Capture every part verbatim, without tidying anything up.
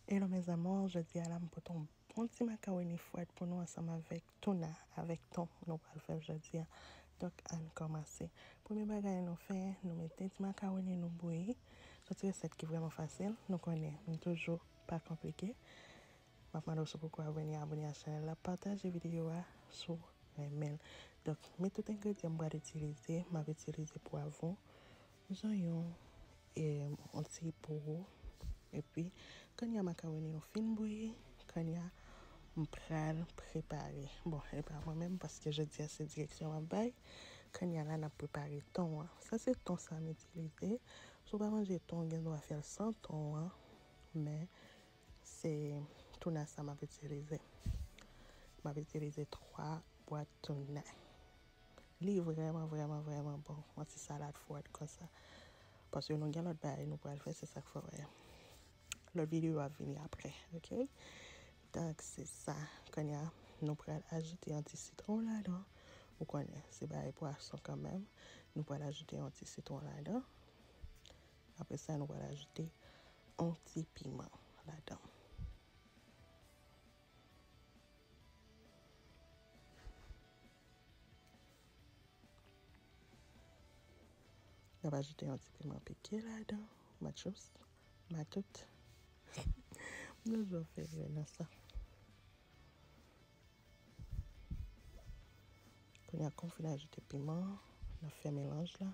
Hello mes amours, jodi a la m pote yon bon ti makawoni frèt pou nou ansanm avèk touna, avèk ton nou pral fè l jodi a. Donk ann kòmanse. Premye bagay nou fè, nou mete ti makawoni nou bouyi. Se yon ti resèt ki vrèman fasil, nou konnen, m toujou pa konplike. M ap mande w si w poko abòne, abòne a chanèl la, pataje videyo a si w renmen l. Donk, men tout engredyan m pral itilize, m ap itilize pwavwon, zonyon, e, yon ti pouro. Epi, kounye a makawoni yo fin bouyi, kounye a m pral prepare. Bon, e pa mwen menm, paske jodi a se direksyon m ap bay. Kounye a la, n ap prepare ton an. Sa se ton sa m itilize. Si w pa manje ton, w gen dwa fè l san ton an. Men, se touna sa m ap itilize. M ap itilize twa bwat touna. Li vrèman, vrèman, vrèman bon. Yon ti salad frèt konsa. Paske nou gen lòt bagay nou pral fè, se sa k fè w wè. Lòt videyo ap vini apre, oke? Donk, se sa. Kounye a, nou pral ajoute yon ti sitwon ladan. Ou konnen, se bagay pwason kanmenm. Nou pral ajoute yon ti sitwon ladan. Apre sa, nou pral ajoute yon ti piman ladan. N ap ajoute yon ti piman pike ladan. Machos, matout. M toujou fè erè nan sa. Kounye a, kon m fin ajoute piman an, n ap fè melanj la.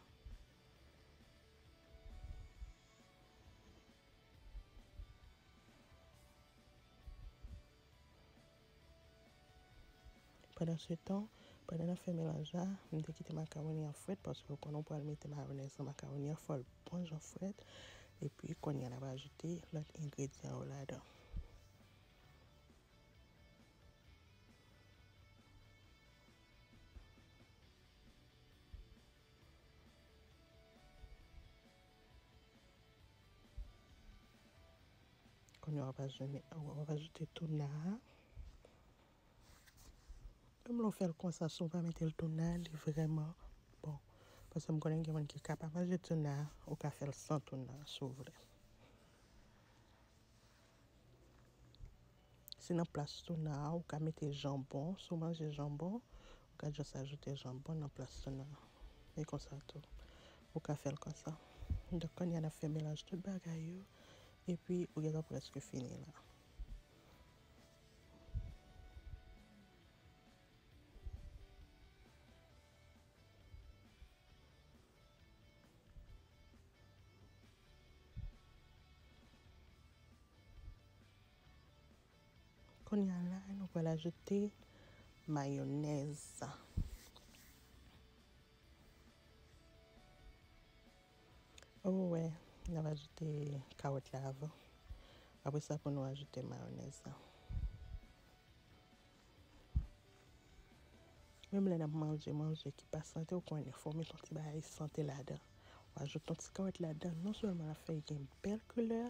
Pandansetan, pandan n ap fè melanj la, m te kite makawoni an frèt, paske ou konnen ou pral mete mayonèz nan makawoni an, fò l bon jan frèt. Epi, kounye a, n ap ajoute lòt engredyan yo ladan. Kounye a w ap ajoute, w ap ajoute touna a. Menm lè w fè l konsa, si w pa mete l touna, li vrèman bon. Paske m konnen gen moun ki ka pa manje touna, ou ka fè l san touna, si w vle. Si nan plas touna a, ou ka mete janbon. Si w manje janbon, ou ka just ajoute janbon nan plas touna a. E konsa tou. Ou ka fè l konsa. Donk, kounye a, n ap fè melanj tout bagay yo. Epi, ou gentan prèske fini la. Kounye a la, nou pral ajoute mayonèz. Ou wè, n ap ajoute kawòt la avan. Apre sa, pou nou ajoute mayonèz la. Menm lè n ap manje manje ki pa sante, ou konnen, fò w mete yon ti bagay sante ladan. W ajoute yon ti kawòt ladan, non sèlman l ap fè l gen bèl koulè,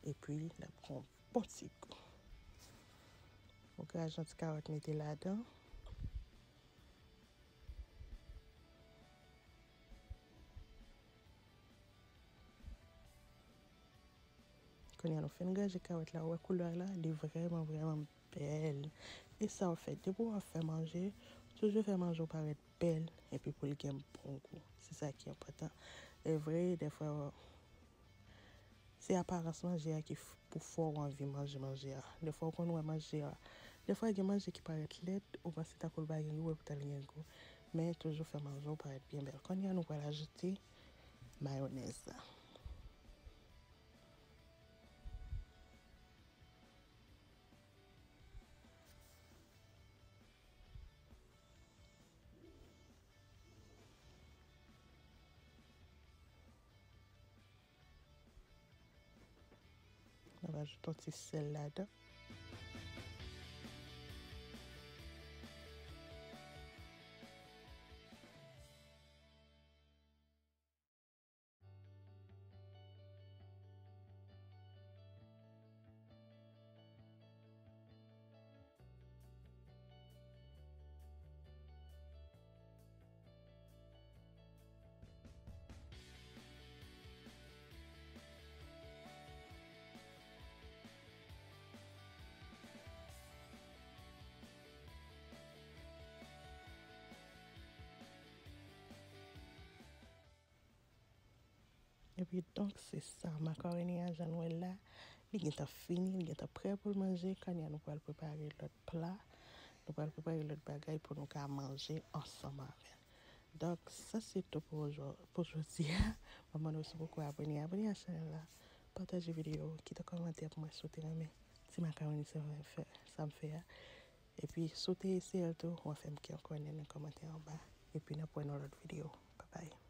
epi l ap gen yon bon ti gou. Ou graje yon ti kawòt mete ladan. Kounye a nou fin graje kawòt la, ou wè koulè la, li vrèman, vrèman bèl. E sa w fè, depi w ap fè manje, toujou fè manje w parèt bèl, epi pou l gen bon gou. Se sa ki enpòtan. E vre, dèfwa, se aparans manje a ki f-, pou fè w anvi manje manje a. Dèfwa, ou konn wè manje a. Dèfwa, gen manje ki parèt lèd, ou panse tankou l pa gen gou, epoutan l gen gou. Men, toujou fè manje w parèt byen bèl. Kounye a, nou pral ajoute mayonèz la. N ap ajoute yon ti sèl ladan. Wi, donk se sa, makaroni a, jan nou wè l la, li gentan fini, li gentan prè pou l manje. Kounye a nou pral prepare lòt pla, nou pral prepare lòt bagay pou nou ka manje ansanm avè l. Donk sa se tou pou jodi a. Mwen mande w si w poko abòne, abòne a chanèl la, pataje videyo, kite kòmantè pou mwen si w te renmen ti makaroni sa m fè a. Epi si w te eseye l tou, w a fè m kè konnen nan kòmantè anba. Epi n ap wè nan lòt videyo. Babay.